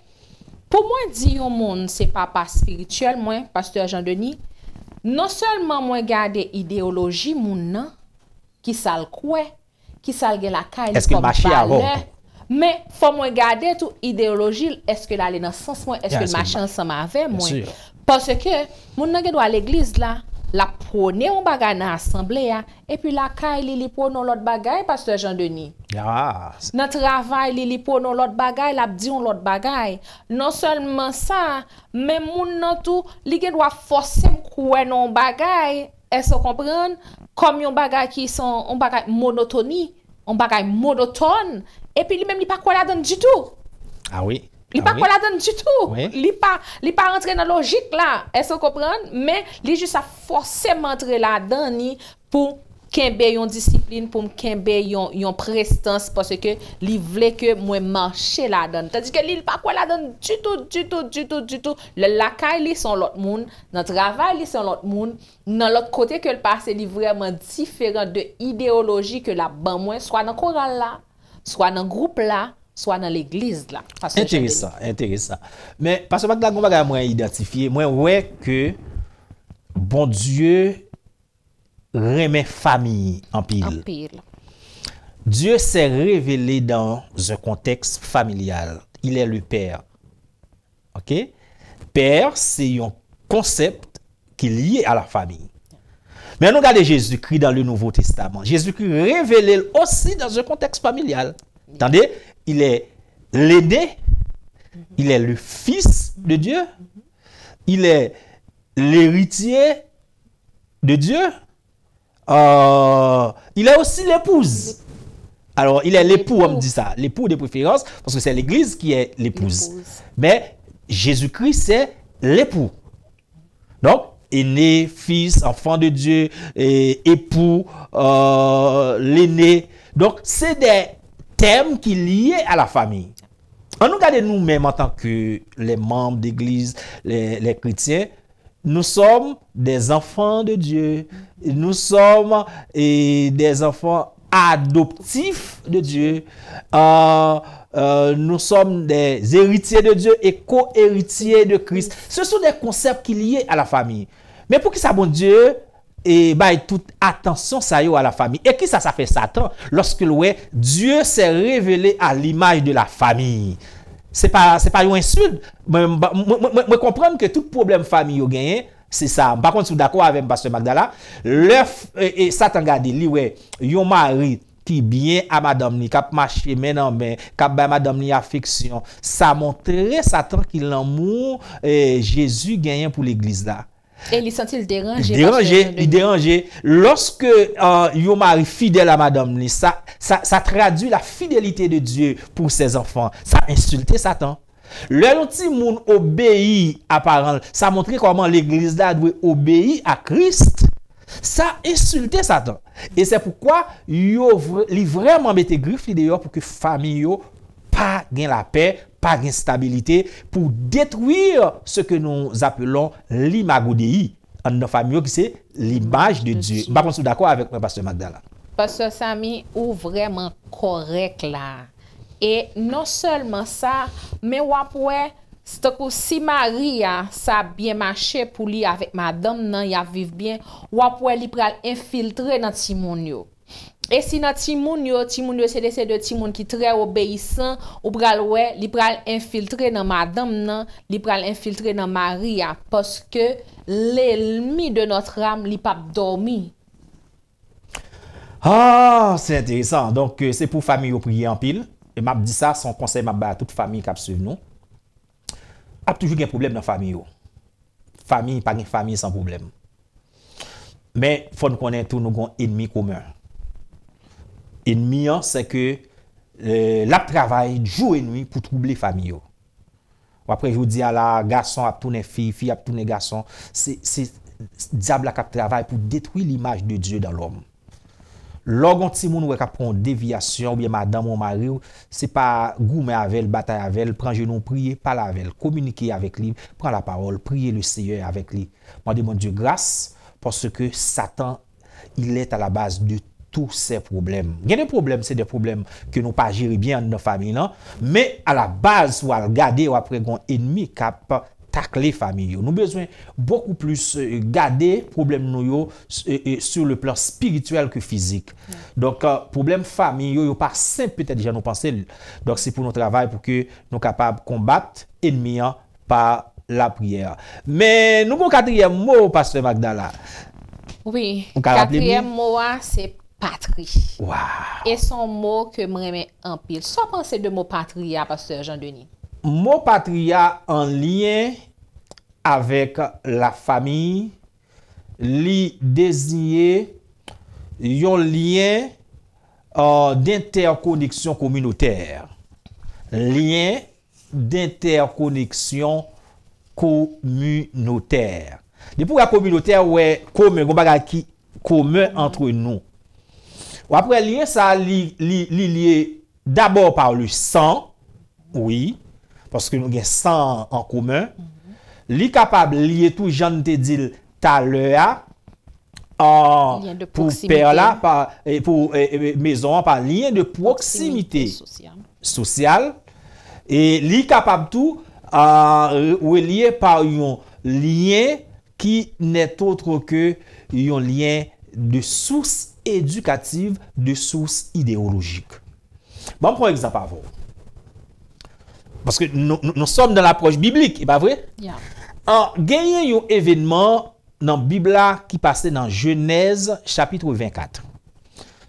pou mwen di yon moun se papa espirityèl mwen, Pastè Jean Denis, non sèlman mwen gade ideyoloji moun nan, ki sa l kwè, ki sa l gen lakay li kòm valè, men fò mwen gade tou ideyoloji l, èske l ale nan sans mwen, èske l mache ansanm avè mwen. Paske moun nan gen dwa legliz la, l ap pwone yon bagay nan asanble a, epi lakay li, li pwone yon lòt bagay, Pastè Jean Denis. Nan travay li, li pwone yon lòt bagay, l ap di yon lòt bagay. Non sèlman sa, men moun nan tou, li gen dwa fòse m kwè nan yon bagay, èske w konprann? Kòm yon bagay ki se yon, yon bagay monotoni, yon bagay monotòn, epi li menm li pa kwè ladann ditou. Ah wi. Li pa kwè ladann ditou. Li pa, li pa rantre nan lojik la. Èske w konprann? Men li jis ap fòse m antre ladann li pou kenbe yon disiplin, pou m kenbe yon, yon prestans, paske li vle ke mwen mache ladann. Tandike li, li pa kwè ladann ditou, ditou, ditou, ditou. Lè l lakay li, se yon lòt moun. Nan travay li, se yon lòt moun. Nan lòt kote ke l pase, li vrèman diferan de ideyoloji ke l ap ban mwen, swa nan koral la, swa nan gwoup la, swa nan legliz la. Pastè Jean Denis. Enteresan, enteresan. Men, Pastè Magda, gon bagay mwen idantifye, mwen wè ke Bondye renmen fanmi anpil. Anpil. Dieu s'est révélé dans un contexte familial. Il est le père. Ok? Pè, se yon konsèp ki lye a la fami. Men nou gade Jezikri dans le Nouveau Testament. Jezikri revele l osi dans un contexte familial. Tande, il est l'aîné, il est le fils de Dieu, il est l'héritier de Dieu, euh, il est aussi l'épouse. Alors, il est l'époux, on me dit ça. L'époux de préférence, parce que c'est l'Église qui est l'épouse. L'épouse. Mais Jésus-Christ, c'est l'époux. Donc, aîné, fils, enfant de Dieu, et époux, euh, l'aîné. Donc, c'est des thèmes qui lient à la famille. An nou gade nou menm antanke les membres d'église, les, les chrétiens, nous sommes des enfants de Dieu. Nous sommes eh, des enfants adoptifs de Dieu. Euh, euh, nous sommes des héritiers de Dieu et co-héritiers de Christ. Ce sont des concepts qui lient à la famille. Men poukisa Bondye e bay tout atansyon sa yo a la fami? E kisa sa fè Satan lòske l wè Dieu s'est révélé à l'image de la famille? Se pa, se pa yon ensilt. Mwen, mwen, mwen, mwen, mwen konprann ke tout pwoblèm fami yo genyen, se sa. M pa konn si w dakò avè m, pastè Magdala. Lè f- e, e, Satan gade, li wè yon mari ki byen a madanm li, k ap mache men nan men, k ap bay madanm li afeksyon, sa montre Satan ki lanmou eh, Jezi genyen pou legliz la. E li santi l deranje. Deranje, li deranje. Lòske uh, yon mari fidèl a madanm li, sa, sa, sa tradwi la fidelite de Dieu pour ses enfants. Sa ensilte Satan. Lè yon timoun obeyi a paran l, sa montre kòman legliz la dwe obeyi a Kris. Sa ensilte Satan. E se poukwa yo, li vrèman mete grif li deyò pou ke fanmi yo pa gen lapè, pa gen stabilite, pour détruire ce que nous appelons l'imago Dei anndan fanmi yo ki se l'image de Dieu. M pa konn si w dakò avèk mwen, pastè Magdala. Pastè Samy, ou vrèman kòrèk la. E non sèlman sa, men w ap wè, tankou si mari a, sa byen mache pou li avèk madanm nan, y ap viv byen, w ap wè li pral enfiltre nan timoun yo. E si nan timoun yo, timoun yo se de se de timoun ki trè obeyisan, ou pral wè, li pral enfiltre nan madanm nan, li pral enfiltre nan mari a, paske lènmi de notre âme, li p ap dòmi. Ah, se enteresan. Donk, se pou fanmi yo priye anpil. E m ap di sa, se yon konsèy m ap bay a tout fanmi k ap swiv nou. Ap toujou gen pwoblèm nan fanmi yo. Fanmi, pa gen fanmi san pwoblèm. Men, fò n konnen tou nou gon enmi komen. Enmi an, se ke eh, l ap travay jou e nwi pou twouble fanmi yo. W ap wè jodi a la, gason ap tounen fi, fi ap tounen gason. Se, se dyab la k ap travay pou detwi l'image de Dieu dans l'homme. Lè w gon timoun ou wè k ap pran yon devyasyon, oubyen madanm ou mari w, se pa goumen avè l, batay avè l, pran jenou w priye, pale avè l, kominike avèk li, pran lapawòl, priye le Seyè avèk li. Mande Bondye gras, paske Satan, il est à la base de tous ces problèmes. Gen de pwoblèm, se de pwoblèm ke nou pa jere byen anndan fanmi lan, men a la baz, w al gade, w ap wè gon enmi k ap takle fanmi yo. Nou bezwen bokou plis eh, gade pwoblèm nou yo eh, eh, sur le plan spirituel ke fizik. Donk, eh, pwoblèm fanmi yo, yo pa senp petèt jan nou panse l. Donk, se pou nou travay pou ke nou kapab konbat enmi an pa lapriyè. Men nou gon katriyèm mo, pastè Magdala. Wi, Ou ka raple m li? Katriyèm mo a, se patri. Waw. E se yon mo ke m renmen anpil. Sa w panse de mo patri a, pastè Jean Denis? Mo patri a an lyen avèk lafami, li deziye yon lyen euh, d'entèkoneksyon kominotè. Lyen d'entèkoneksyon kominotè. Depi w wè kominotè, w wè komen, gon bagay ki komen antre nou. W ap wè lyen sa a, li, li, li lye dabò pa le san, wi, paske nou gen san an komen. Li kapab lye tou, jan n te di l talè a, an, Lyen de pou pwoksimite. Pè la, pa, e, pou e, e, mezon an pa lyen de pwoksimite Sosyal. Sosyal. E li kapab tou euh, relye pa yon lyen ki n'est autre que yon lyen de source éducative, de source idéologique. Ban m pran yon egzanp avè w. Paske nou, nou, nous sommes dans l'approche biblique, e pa vre? Ya. An, genyen yon evènman nan Bib la ki pase nan Jenèz chapit vennkat.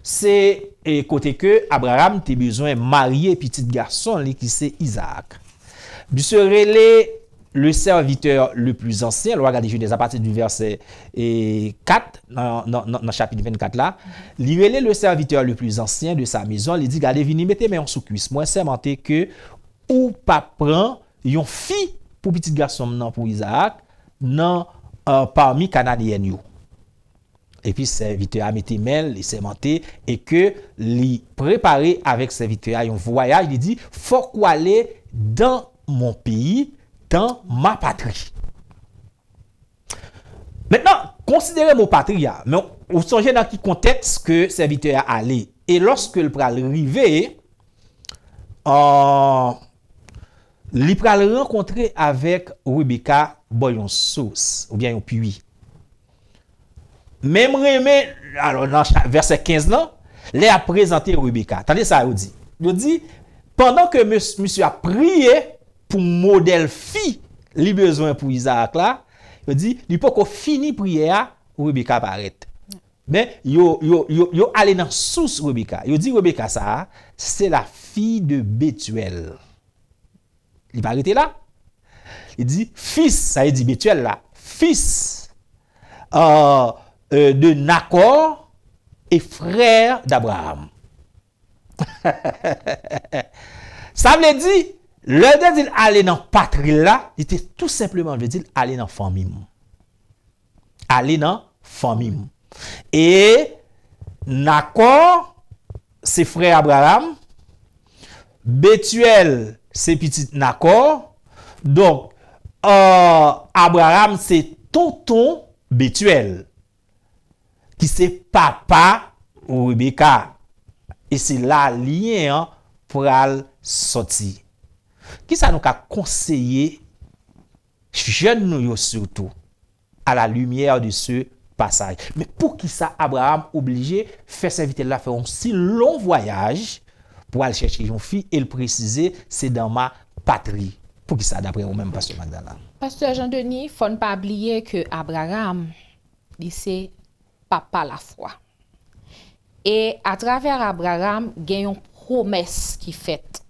Se, e, kote ke Abraram te bezwen marye pitit gason li ki se Izaak. Misye rele le serviteur le plus ancien, lè w gade Jenèz apati di vèsè, e, kat nan, nan, nan, nan chapit vennkat la, li rele le serviteur le plus ancien de sa maison, li di, gade, vini mete men w sou kwis mwen, sèmante ke ou p ap pran yon fi pou pitit gason m nan, pou Izaak, nan, euh, pami Kananeyèn yo. Epi sèvitè a mete men l, li sèmante, e ke li prepare avèk sèvitè a yon vwayaj, li di, fòk ou ale dans mon pays, dans ma patrie. Mentnan, konsidere mo patri a, men ou sonje nan ki kontèks ke sèvitè a ale. E lòske l pral rive, euh, li pral rankontre avèk Rebeka bò yon sous, oubyen yon pwi. Men m renmen, alò, nan cha-, vèsè kenz lan, lè y ap prezante Rebeka. Tande sa yo di. Yo di, pandan ke mes-, misye ap priye pou modèl fi li bezwen pou Izaak la, yo di, li poko fini priyè a, Rebeka parèt. Men, yo, yo, yo, yo ale nan sous Rebeka. Yo di Rebeka sa a, c'est la fille de Bethuel. Li pa rete la. Li di, fils, sa vle di Bethuel la, fils, euh, euh, de Nacor et frère d'Abraham. Sa vle di, lè l te di l ale nan patri l la, li te tou senpleman vle di l ale nan fanmi m. Ale nan fanmi m. E Nakò, se frè Abraram. Betyèl, se pitit Nakò. Donk, euh, Abraram se tonton Betyèl, ki se papa Rebeka. E se la lyen an pral sòti. Kisa nou ka konseye jèn nou yo sitou, à la lumière de ce passage? Men poukisa Abraram oblije fè sèvitè l la fè yon si long vwayaj pou al chèche yon fi e l presize se dans ma patrie? Poukisa, daprè ou menm, pastè Magdala? Pastè Jean Denis, fò n pa bliye ke Abraram, li se papa lafwa. E atravè Abraram, gen yon pwomès ki fèt.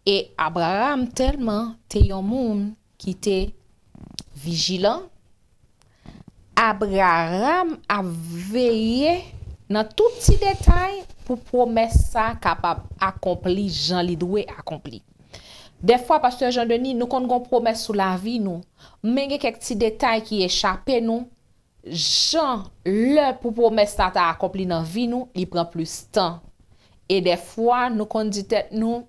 E Abraram tèlman te yon moun ki te vijilan, Abraram ap veye nan tout ti detay pou pwomès sa a kapab akonpli jan li dwe akonpli. Dèfwa, pastè Jean Denis, nou konn gon pwomès sou lavi nou, men gen kèk ti detay ki echape nou. Jan, lè pou pwomès sa ta akonpli nan vi nou, li pran plis tan. E dèfwa, nou konn di tèt nou,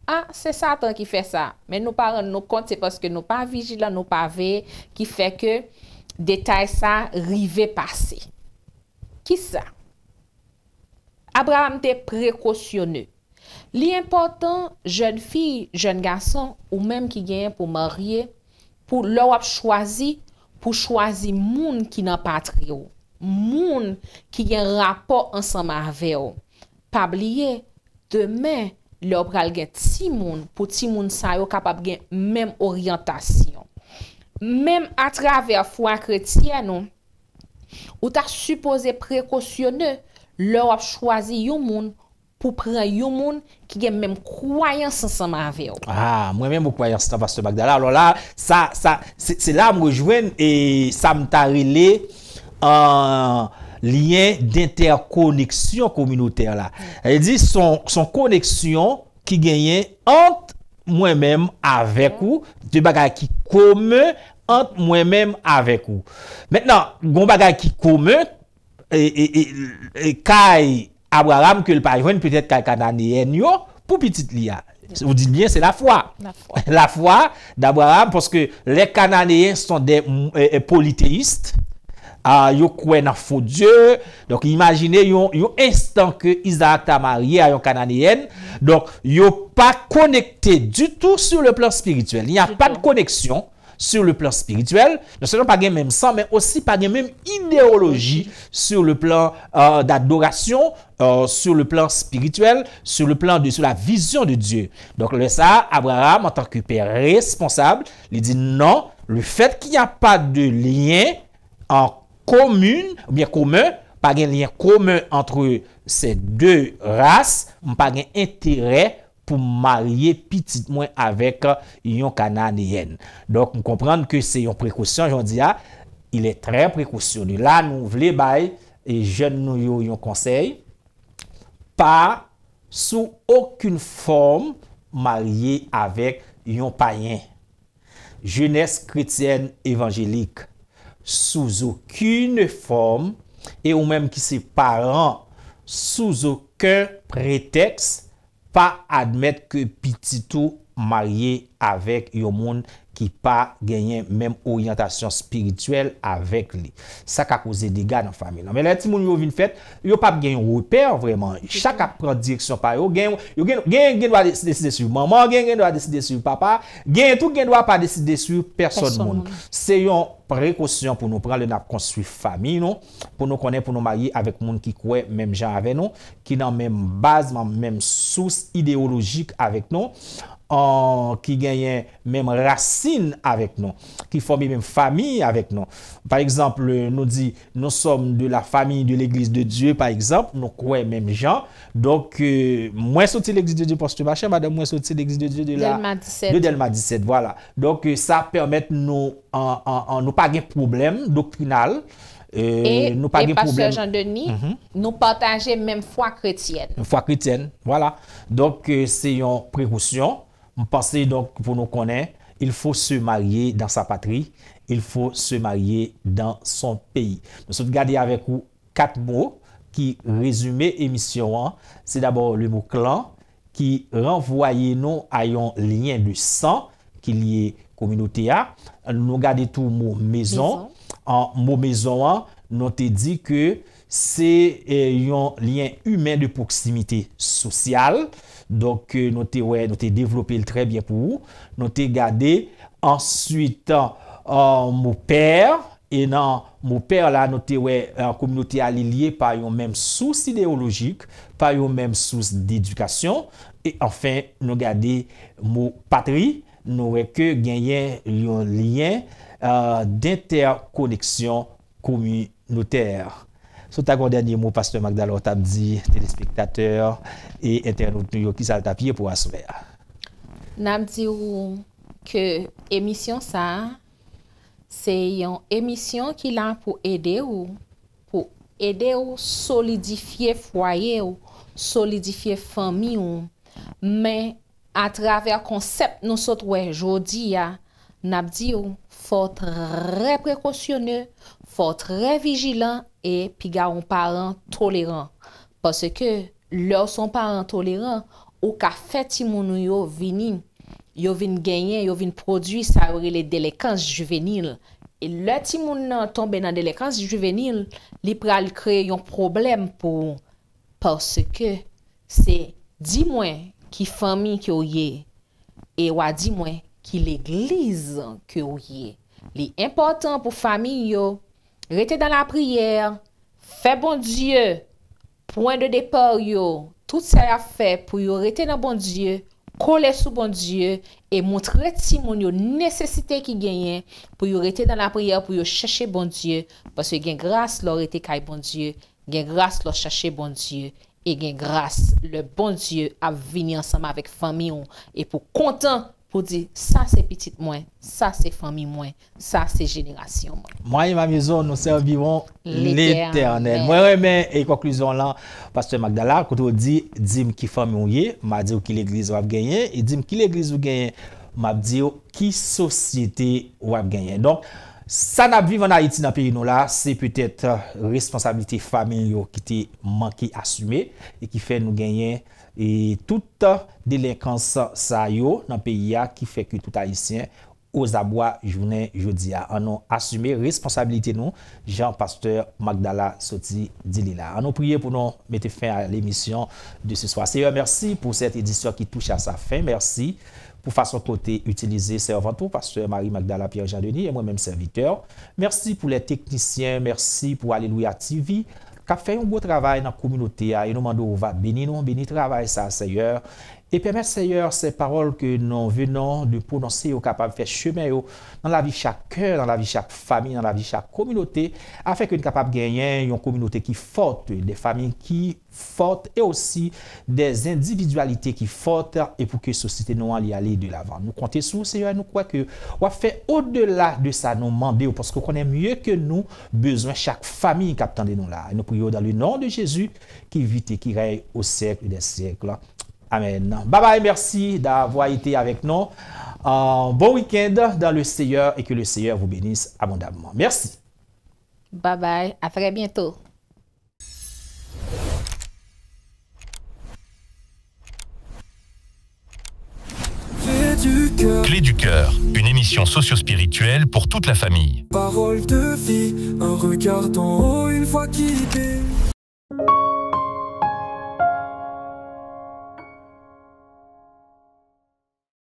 a, se Satan ki fè sa. Men nou pa rann nou kont, se paske nou pa vijilan, nou pa veye, ki fè ke detay sa rive pase. Kisa? Abraram te prekosyone. Li enpòtan, jèn fi, jèn gason, ou menm ki genyen pou marye, pou lè w ap chwazi, pou chwazi moun ki nan patri w, moun ki gen rapò ansanm avè w. Pa bliye, demen, lè w pral gen timoun, pou timoun sa yo kapab gen menm oryantasyon. Menm atravè fwa kretyèn ou, ou ta sipoze prekosyone lè w ap chwazi yon moun pou pran yon moun ki gen menm kwayans ansanm avè w. Ah, mwen menm kwayans lan, pastè Magdala. Alò la, sa, sa, se, se la m rejwenn e sa m ta rele, euh, lyen dentèkoneksyon kominotè la. Sa vle di, se yon, se yon koneksyon ki genyen ant mwen menm avèk ou, de bagay ki komen ant mwen menm avèk ou. Mentnan, gon bagay ki komen, e, e, e, e kay Abraram ke l pa jwenn, petèt kay Kananeyèn yo, pou pitit li a. Ou di l byen, se lafwa. Lafwa. Lafwa d'Abraham, paske les Cananéens sont des, euh, euh, polythéistes. Ah, yo kwè nan fo dye. Donk, imajine yon, yon enstan ke Izaak ta marye a yon Kananeyèn. Donk, yo pa konekte ditou sur le plan spirituel. Il n'y a pas de connexion sur le plan spirituel. Non sèlman pa gen menm san, men osi pa gen menm idéologie sur le plan, euh, d'adoration, euh, sur le plan spirituel, sur le plan de, sur la vision de Dieu. Donk, lè sa a, Abraham, antanke pè responsab, li di non, Le fait qu'il n'y a pas de lien en commune, oubyen komen, pa gen lyen komen entre ces deux races, m pa gen enterè pou m marye pitit mwen avèk yon Kananeyèn. Donk, m konprann ke se yon prekosyon, jan w di a, il est très précautionneux. La, nou vle bay e jèn nou yo yon konsèy, pa sou okenn fòm marye avèk yon payen. Jeunesse chrétienne évangélique, sous aucune forme, e ou menm ki se paran, sous aucun prétexte, pa admèt ke pitit ou marye avèk yon moun ki pa genyen menm oryantasyon espirityèl avèk li. Sa ka koze dega nan fanmi nan. Men lè timoun yo vin fèt, yo p ap gen yon repè vrèman. Chak ap pran direksyon pa yo. Gen, yo gen, gen, gen dwa des- deside swiv manman, gen, gen dwa deside swiv papa, gen tou gen dwa pa deside swiv pèsòn moun. Se yon prekosyon pou nou pran lè n ap konstwi fanmi nou, pou nou konnen pou nou marye avèk moun ki kwè menm jan avè nou, ki nan menm baz, nan menm sous ideyolojik avèk nou, an, ki genyen menm rasin avèk nou, ki fòme menm fanmi avèk nou. Pa egzanp, nou di, nous sommes de la famille de l'Église de Dieu, pa egzanp, nou kwè menm jan. Donk, euh, mwen soti Legliz de Dye Pòs Machan, madanm mwen soti Legliz de Dye de la, Dèlma disèt. De Dèlma disèt, vwala. Donk, euh, sa pèmèt nou, an, an, an, nou pa gen pwoblèm doktrinal, euh, e, nou pa e gen pastè pwoblèm. Jean Denis, nou pataje menm fwa kretyèn. Fwa kretyèn, vwala. Donk, euh, se yon prekosyon. M panse, donk, pou nou konnen, il faut se marier dans sa patrie, il faut se marier dans son pays. Nou sot gade avèk ou kat mo ki rezime emisyon an. Se dabò le mo clan ki ranvwaye nou a yon lyen de san ki lye kominote a. Nou gade tou mo mezon. Mezon. An mo mezon an, nou te di ke se, eh, yon lyen imen de pwoksimite sosyal. Donk, eh, nou te wè, nou te devlope l trè byen pou ou. Nou te gade answit, eh, mo pè, e nan mo pè la, nou te wè, eh, kominote a li lye pa yon menm sous ideyolojik, pa yon menm sous dedikasyon. E anfen, nou gade mo patri, nou wè ke genyen yon lyen, eh, dentèkoneksyon kominotè. Si w ta gen yon dènye mo, pastè Magdala, w t ap di telespektatè e entènot nou yo, kisa l t ap ye pou aswè a? N ap di w ke emisyon sa a, se yon emisyon ki la pou ede w, pou ede w solidifye fwaye w, solidifye fanmi w. Men, atravè konsèp nou sot wè jodi a, n ap di w, fò w trè prekosyone, fò w trè vijilan e piga w yon paran toleran. Paske, lè w se yon paran toleran, ou ka fè timoun ou yo vini, yo vin genyen, yo vin pwodui sa yo rele delekans jivenil. E lè timoun nan tonbe nan delekans jivenil, li pral kreye yon pwoblèm pou ou. Paske se di mwen ki fanmi ke w ye, e w a di mwen ki legliz ke w ye. Li enpòtan pou fanmi yo rete nan lapriyè, fè Bondye pwen de depa yo, tout sa y ap fè pou yo rete nan Bondye, kole sou Bondye, e montre timoun yo nesesite ki genyen pou yo rete nan lapriyè, pou yo chèche Bondye, paske gen gras lè w rete kay Bondye, gen gras lè w chache Bondye, e gen gras lè Bondye ap vini ansanm avèk fanmi w, e pou kontan pou di, sa se pitit mwen, sa se fanmi mwen, sa se jenerasyon mwen. Moi et ma maison, nous servirons l'Éternel. Mwen renmen e konklizyon lan, pastè Magdala, kote w di, di m ki fanmi w ye, m a di w ki legliz w ap genyen, e di m ki legliz ou genyen, m ap di w ki sosyete w ap genyen. Donk, sa n ap viv ann Ayiti nan peyi nou la, se petèt, euh, responsablite fanmi yo ki te manke asime e ki fè nou genyen e tout delenkans sa yo nan peyi a ki fè ke tout Ayisyen ozabwa jounen jodi a. Ann nou asime responsablite nou, jan pastè Magdala soti di li la. Ann nou priye pou nou mete fen a lemisyon de ce soir. Seyè, mèsi pou cette édition qui touche à sa fin. Mèsi pou fason ke w te itilize sèvant ou, pastè Marie Magdala Pierre Jean Denis, e mwen menm sèvitè w. Mèsi pou lè teknisyen, mèsi pou Alelouya T V k ap fè yon gwo travay nan kominote a, e nou mande w va beni nou, beni travay sa a, Seyè, E pèmèt, Seyè, se pawòl ke nou venons de pwononse yo kapab fè chemen yo nan lavi chak kè, nan lavi chak fanmi, nan lavi chak kominote, afenke nou kapab genyen yon kominote ki fòt, de fanmi ki fòt e osi de endividyalite ki fòt, e pou ke sosyete nou an li ale de lavan. Nou konte sou ou, Seyè, nou kwè ke w ap fè odela de sa nou mande w, paske w konnen mye ke nou bezwen chak fanmi k ap tande nou la. E nou priye w dans le nom de Jésus, qui vit et qui règne au siècle des siècles. Amen. Bye bye, merci d'avoir été avec nous. Un bon week-end dans le Seigneur et que le Seigneur vous bénisse abondamment. Merci. Bye bye, à très bientôt. Clé du cœur, une émission socio-spirituelle pour toute la famille. Parole de vie, un regard d'en haut, une voix qui guérit.